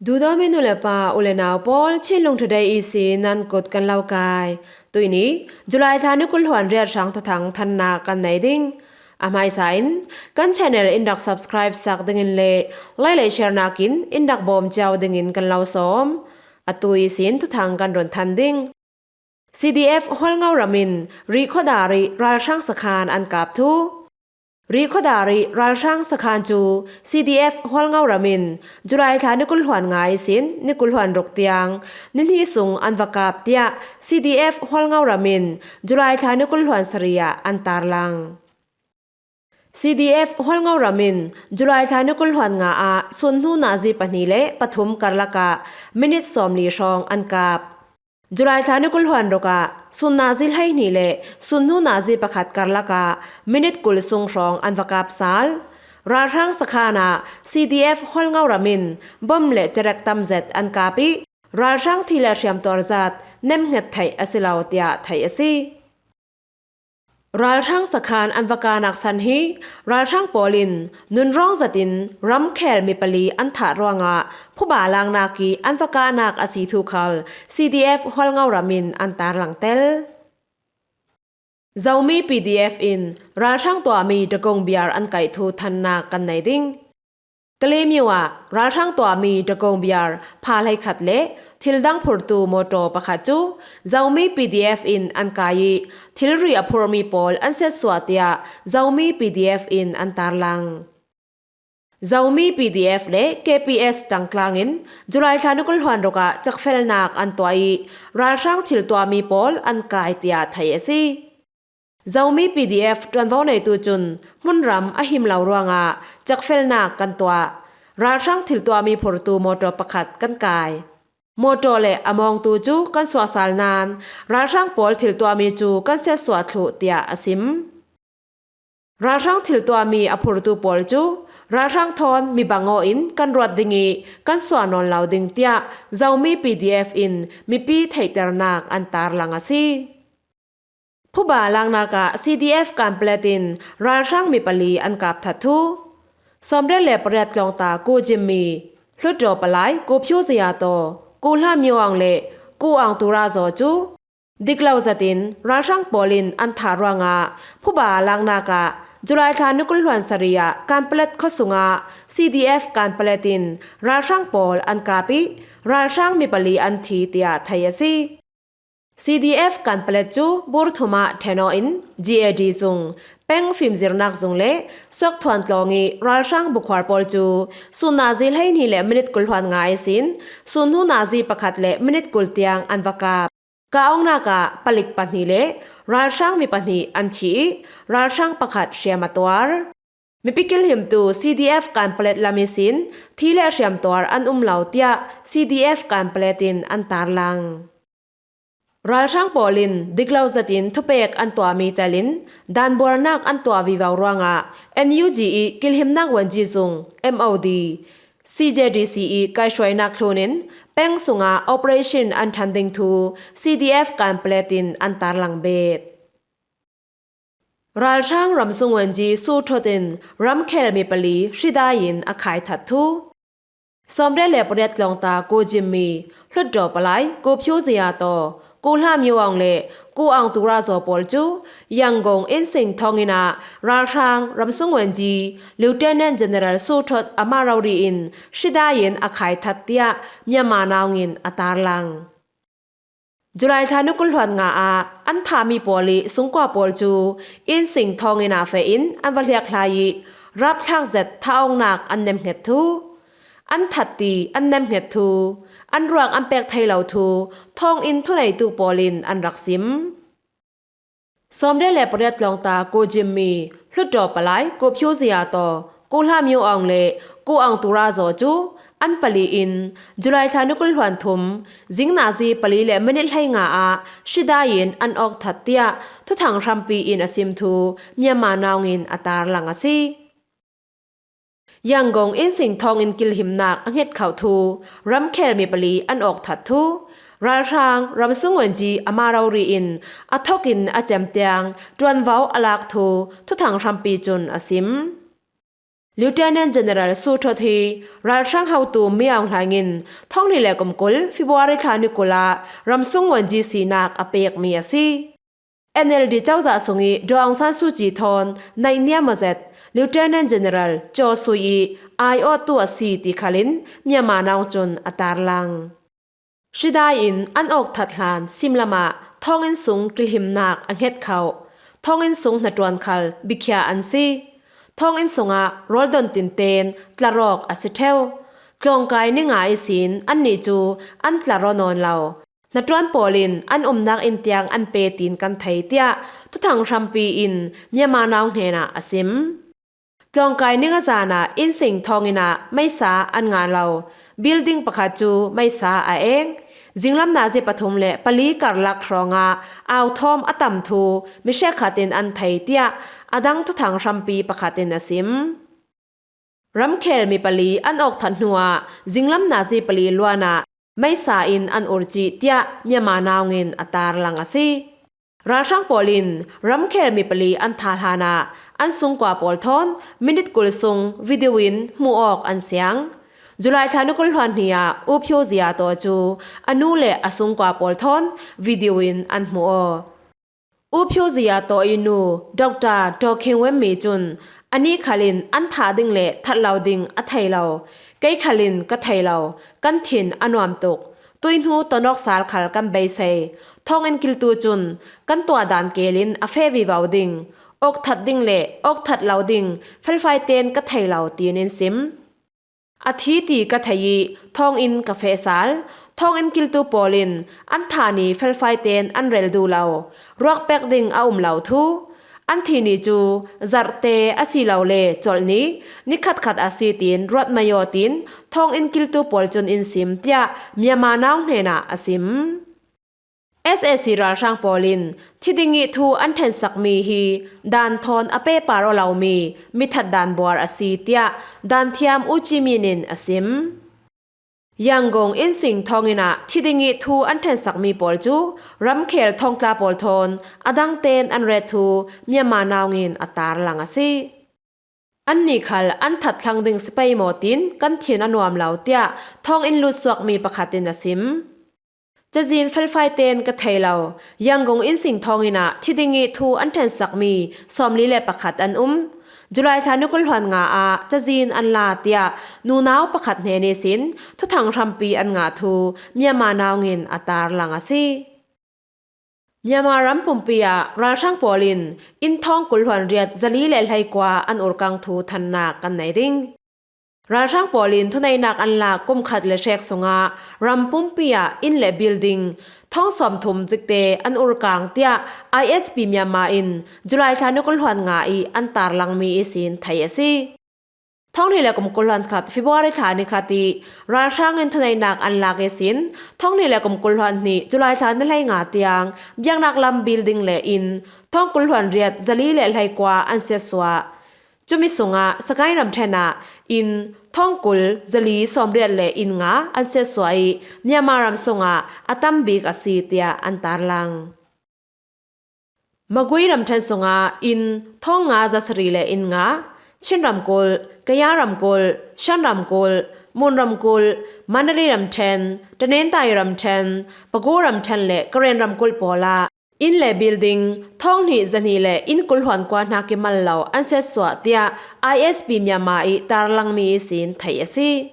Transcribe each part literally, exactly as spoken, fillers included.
Duhdawtmi nu le pa, u le nau pawl, Chinlung Today ihsin nan kut kan lo kai. Tuini, July thla ni kul hluan riat hrang thuthang thannak kan nei ding. A hmaisa in, kan channel in rak subscribe sak dingin le like le share nakin in rak bawm cio dingin kan lo sawm. Atu ihsin thuthang kan run than ding. C D F Hualngo ram in Rihkhawdar ih ralhrang sakhan an kap thu. Rihkhawdar ih ralhrang sakhan cu C D F Hualngo ram in July thla ni kul hluan nga ihsin ni kul hluan ruk tiang ni hnih sung an va kap, tiah C D F Hualngo ram in July thla ni kul hluan sarih ah an tarlang. C D F Hualngo ram in July thla ni kul hluan nga ah sun hnu nazi pahnih le pathum karlak ah minit sawmli hrawng an kap. July thla ni kul hluan ruk ah sun nazi hleihnih le sun hnu nazi pakhat karlak ah minit kul sung hrawng an va kap sal. Ralhrang sakhan ah C D F Hualngo ram in bom le cerek tam zet an kap ih, ralhrang thi le hriamtuar zat nemhnget theih a si lo, tiah theih a si. Ralhrang sakhan an va kanak san hi ralhrang pawl in nunrawng zetin ramkhel mi pali an thah ruangah phuba laknak ih an va kahnak a si thu khal C D F Hualngo ram in an tarlang tel. Zomi P D F in ralhrang tuahmi Dagong Biar an kaih thu thannak kan nei ding. Kalemyo ah ralhrang tuahmi Dagong Biar pha hleikhat le thil dang phurtu mawtaw pakhat cu Zomi P D F in an kai ih, thilri a phurmi pawl an siatsuah, tiah Zomi P D F in an tarlang. Zomi P D F le K P S ṭangtlang in July thla ni kul hluan ruk ah cekfelnak an tuah ih, ralhrang thil tuahmi pawl an kai, tiah theih a si. Zomi P D F ṭuanvo neitu cun hmunram a him lo ruangah cekfelnak kan tuah. Ralhrang thil tuahmi phurtu mawtaw pakhat kan kai. Mawtaw le a mawngtu cu kan suahsal nain ralhrang pawl thil tuahmi cu kan siatsuah thluh, tiah a sim. Ralhrang thil tuahmi a phurtu pawl cu ralhrang thawn mi bang aw in kan ruat ding ih kan suah nawn lo ding, tiah Zomi P D F in mipi theihternak an tarlang a si. Phuba laknak ah C D F Kanpalet in ralhrang mi pali an kap that thu. Sawmriat le pariat tlawngta Ko Jimmy, Hluttaw Palai Ko Phyo Zaya Taw, Ko Hla Myo Aung le Ko Aung Tura Zaw cu dik lo zetin ralhrang pawl in an thah ruangah phuba laknak ah July thla ni kul hluan sarih ah Kanpalet khuasung ah C D F Kanpalet in ralhrang pawl an kap ih, ralhrang mi pali an thi, tiah theih a si. C D F Kanpalet cu Burthum ah ṭhen aw in G A D zung, peng fimzirnak zung le Suakthuan tlawng ih ralhrang bukhuar pawl cu sun nazi hleihnih le minit kul hluan nga ihsin sun hnu nazi pakhat le minit kul tiang an va kap. Kah awknak ah palik pahnih le ralhrang mi pahnih an thi ih, ralhrang pakhat hriam a tuar. Mipi kilhimtu C D F Kanpalet lam ihsin thi le hriamtuar an um lo, tiah C D F Kanpalet in an tarlang. Ralhrang pawl in dik lo zetin thupek an tuahmi telin danbuarnak an tuah vivo ruangah N U G ih kilhimnak vuanci zung, M O D, C J D C ih kaihhruainak thlun in peng sungah operation an ṭhan ding thu C D F Kanpalet in an tarlang bet. Ralhrang ramsung vuanci Suu Thot in ramkhel mi pali hridai in a khai that thu. Sawmriat le pariat tlawngta Ko Jimmy, Hluttaw Palai Ko Phyo Zaya Taw, Ko Hla Myo Aung le Ko Aung Tura Zaw pawl cu Yangon Insing thawnginn ah ralhrang ramsung vuanci Lieutenant General Suu Thot amah rori in hridai in a khai that, tiah Myanmar Now in a tarlang. July thla ni kul hluan nga ah an thahmi pawl ih sungkua pawl cu Insing thawnginn ah feh in an va hliak hlai ih, rapthlak zet thah awknak an nemhnget thu, an that ti an nemhnget thu, an ruak an pek thei lo thu thawnginn thuneitu pawl in an rak sim. Sawmriat le pariat tlawngta Ko Jimmy, Hluttaw Palai Ko Phyo Zaya Taw, Ko Hla Myo Aung le Ko Aung Tura Zaw cu an pali in July thla ni kul hluan thum, zing nazi pali le minit hleinga ah hridai in an awk that, tiah thuthang hrampi in a sim thu Myanmar Now in a tarlang a si. Yangon Insing thawnginn kilhimnak a hnget khauh thu, ramkhel mi pali an awk that thu, ralhrang ramsung vuanci amah rori in a thawk in a cem tiang ṭuanvo a lak thu thuthang hrampi cun a sim. Lieutenant General Su Thot hi ralhrang hotu Min Aung Hlaing in thonghnih le kum kul February thla ni kul ah ramsung vuanzi sinak a pekmi a si. N L D cozah sung ih Daw Aung San Suu Kyi thawn naihniam a zet Lieutenant General Kyaw Sui ih aiawhtu a si ti khal in Myanmar Now cun a tarlang. Hridai in an awk that hlan simlam ah thawnginn sung kilhimnak a hnget khauh. Thawnginn sung hnaṭuan khal bikhia an si. Thawnginn sungah rawl don tinten tlarawk a si ṭheu. Tlawngkai ni nga ihsin annih cu an tlar aw nawn lo. Hnaṭuan pawl in an umnak inn tiang an pe tiin kan thei, tiah Thuthang hrampi in Myanmar Now hnenah a sim. Tlawngkai ni nga zan ah innsing thawnginn ah meisa an ngah lo. Building pakhat cu meisa a eng. Zinglam nazi pathum le pali karlak hrawngah au thawm a tam thu mi hrekkhat in an thei, tiah a dang Thuthang hrampi pakhat in a sim. Ramkhel mi pali an awk that hnuah zinglam nazi pali luan ah meisa in an ur cih, tiah Myanmar Now in a tarlang a si. Ralhrang pawl in ramkhel mi pali an thah hlan ah an sungkua pawl thawn minit kul sung video in hmuh awk an siang. July thla ni kul hluan hnih ah U Phyo Zia Taw cu a nu le a sungkua pawl thawn video in an hmuh aw. U Phyo Zia Taw ih nu Doctor Daw Khin Wem Mi cun, "Anih khal in an thah ding le that lo ding a thei lo. Kei khal in ka thei lo, kan thin a nuam tuk. Tuihnu tonawk sal khal kan beisei. Thawnginn kiltu cun kan tuah dan kel in a feh vivo ding. Awk that ding le awk that lo ding felfai ten ka thei lo," tiin in sim. A thi ti ka thei ih thawnginn ka feh sal. Thawnginn kiltu pawl in an thah ni felfai ten an rel duh lo. Ruak pek ding a um lo thu. An thi ni cu zarhte asilole colh ni, ni khatkhat a si tiin ruat mai aw, tiin thawnginn kiltu pawl cun in sim, tiah Myanmar Now hnenah a sim. S A C ralhrang pawl in thi ding ih thu an ṭhensakmi hi dan thawn a pehpar aw lomi mithat dan buar a si, tiah danthiam U Kyi Min in a sim. Yangon innsing thawnginn ah thi ding ih thu an ṭhensakmi pawl cu ramkhel thawngtla pawl thawn a dang ten an ret thu Myanmar Now in a tarlang a si. Annih khal an that thlang ding si pei maw tiin kan thin a nuam lo, tiah thawnginn lutsuakmi pakhat in a sim. Cazin felfai ten ka thei lo. Yangon innsing thawnginn ah thi ding ih thu an ṭhensakmi sawmli le pakhat an um. July thla ni kul hluan nga ah cazin an la, tiah nunau pakhat hnen ihsin thuthang hrampi an ngah thu Myanmar Now in a tarlang a si. Myanmar ram pumpi ah ralhrang pawl in inn thawng kul hluan riat zali le hleikua an urkang thu thannak kan nei ding. Ralhrang pawl in thuneihnak an lak kum khat le hrek sungah ram pumpi ah inn le building thawng sawmthum zikte an urkang, tiah I S P Myanmar in July thla ni kul hluan nga ih an tarlangmi ihsin theih a si. Thawng hnih le kum kul hluan khat February thla ni khat ih ralhrang in thuneihnak an lak ihsin thawng hnih le kum kul hluan hnih July thla ni hleinga tiang biaknak lam building le inn thawng kul hluan riat zali le hleikua an siatsuah. Cumi sungah Sagaing ramṭhen ah inn thawng kul zali sawmriat le inn nga an siatsuah ih Myanmar ram sungah a tam bik a si, tiah an tarlang. Magway ramṭhen sungah inn thawng nga zasarih le inn nga, Chin ramkulh, Kaya ramkulh, Shan ramkulh, Mon ramkulh, Mandalay ramṭhen, Tanintharyi ramṭhen, Pagaw ramṭhen le Karen ramkulh pawl ah inn le building thawng hnih zahnih le inn kul hluan kua hna kimal lo an siatsuah, tiah I S P Myanmar ih tarlangmi ihsin theih a si.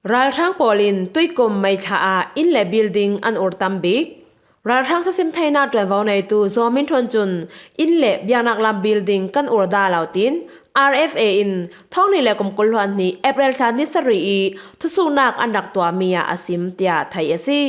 Ralhrang pawl in tuikum May thla ah inn le building an ur tam bik. Ralhrang thusim theinak ṭuanvo neitu Zaw Min Htun cun inn le biaknak lam building kan ur dah lo, tiin R F A in thawng hnih le kum kul hluan hnih April thla ni sarih ih thusuknak an rak tuahmi ah a sim, tiah theih a si.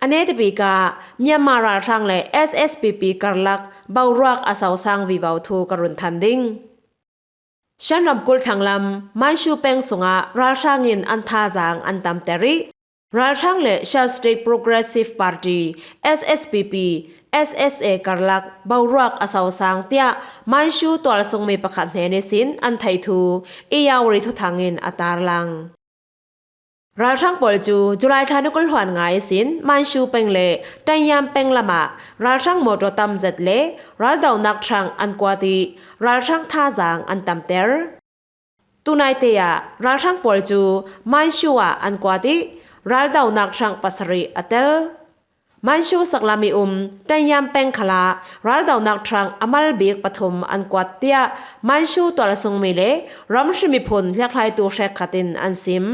A netipik ah Myanmar ralhrang le S S P P karlak boruak a sosang vivo thu ka run than ding. Shan ramkulh thlanglam Manchu peng sungah ralhrang in an thazaang an tamter ih, ralhrang le Shan State Progressive Party, S S P P, S S A karlak boruak a sosang, tiah Manchu tualsungmi pakhat hnen ihsin an theih thu Irrawaddy thuthang in a tarlang. Ralhrang pawl cu July thla ni kul hluan nga ihsin Manshu peng le Tanyam peng lamah ralhrang mawṭaw tam zet le raldohnak ṭhang an kuat ih ralhrang thazaang an tamter. Tunaite ah ralhrang pawl cu Manshu ah an kuat ih raldohnak ṭhang pasarih a tel. Manshu saklam ih um Tanyam peng khalah raldohnak ṭhang a mal bik pathum an kuat tiah Manshu tualsungmi le ramhri miphun hliakhlaitu hrekkhat in an sim.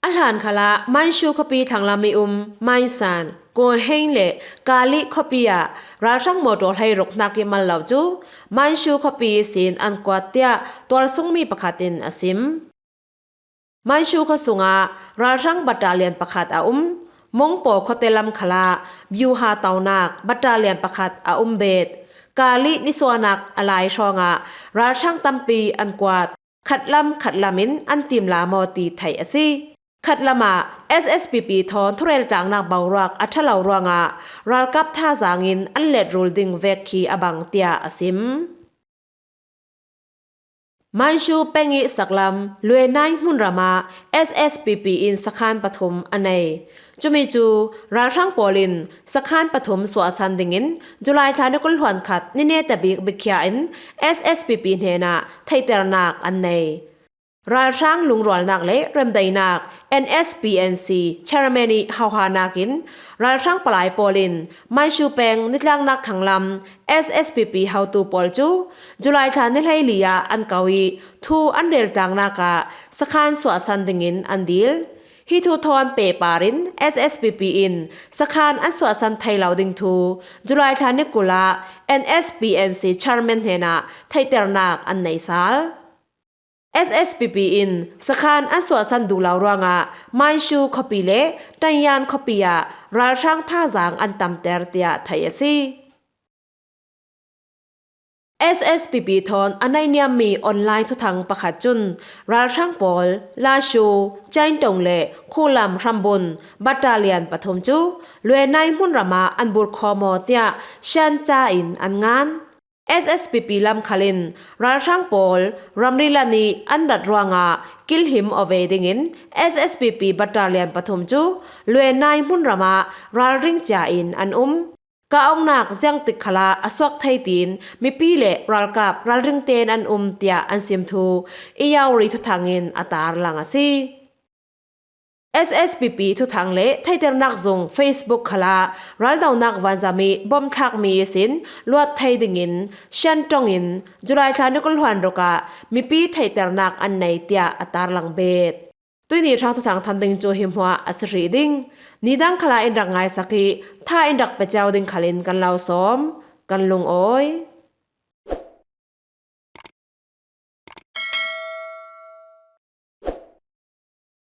A hlan khalah Manshu khuapi thlanglam ih um Mainsan, Koheng le Kali khuapi ah ralhrang mawṭaw hleiruk hnak ih mal lo cu Manshu khuapi ihsin an kuat tiah tualsungmi pakhat in a sim. Manshu khua sungah ralhrang battalion pakhat a um. Mongpaw khuate lam khalah byuha tonak battalion pakhat a um bet. Kali nisuahnak a lai hrawngah ralhrang tampi an kuat. Khatlam khatlam in an timla maw ti theih a si. Khatlam ah S S P P thawn thureltlaknak boruak a ṭha lo ruangah ralkap thazaang in an letrul ding vek khi a bang tiah a sim. Manshu peng ih saklam Luenai hmunram ah S S P P in sakhan pathum a nei. Cumi cu ralhrang pawl in sakhan pathum suahsan dingin July thla ni kul hluan khat ni neta bik bikhia in S S P P hnenah theihternak an nei. Ralhrang lungrualnak le remdaihnak N S P N C chairman ih hohanak in ralhrang palai pawl in Manshu peng nitlaknak khanglam S S P P hotu pawl cu July thla ni hleili ah an ko ih thu an reltlaknak ah sakhan suahsan dingin an dil. Hi thu thawn pehpar in S S P P in sakhan an suahsan thei lo ding thu July thla ni kul ah N S P N C chairman hnenah theihternak an nei sal. S S P P in sakhan an suahsan duh lo ruangah Manshu khuapi le Tanyan khuapi ah ralhrang thazaang an tamter tiah theih a si. S S P P thawn a naihniammi online thuthang pakhat cun ralhrang pawl Lashu, Chaintong le Khulam hrambun battalion pathum cu Luenai hmunram ah an burh khawm aw tiah sianca in an ngan. S S P P lam khal in ralhrang pawl ramri lan ih an rat ruangah kilhim aw ve dingin S S P P battalion pathum cu Luenai hmunram ah ralring cia in an um. Ka awknak ziangtik khalah a suak thei tiin mipi le ralkap ralring tein an um tiah an sim thu Iyauri thuthang in a tarlang a si. S S P P thuthang le theihternak zung Facebook khalah raldohnak vanzam ih bom thlakmi ihsin luat thei dingin Shanṭong in July thla ni kul hluan ruk ah mipi theihternak an nei tiah a tarlang bet. Tuihni ṭhang thuthang than ding cu hi hmuah a si hrih ding. Nidang khalah in rak ngaisak ih tha in rak pe cio ding khal in kan lo sawm, kan lungawi.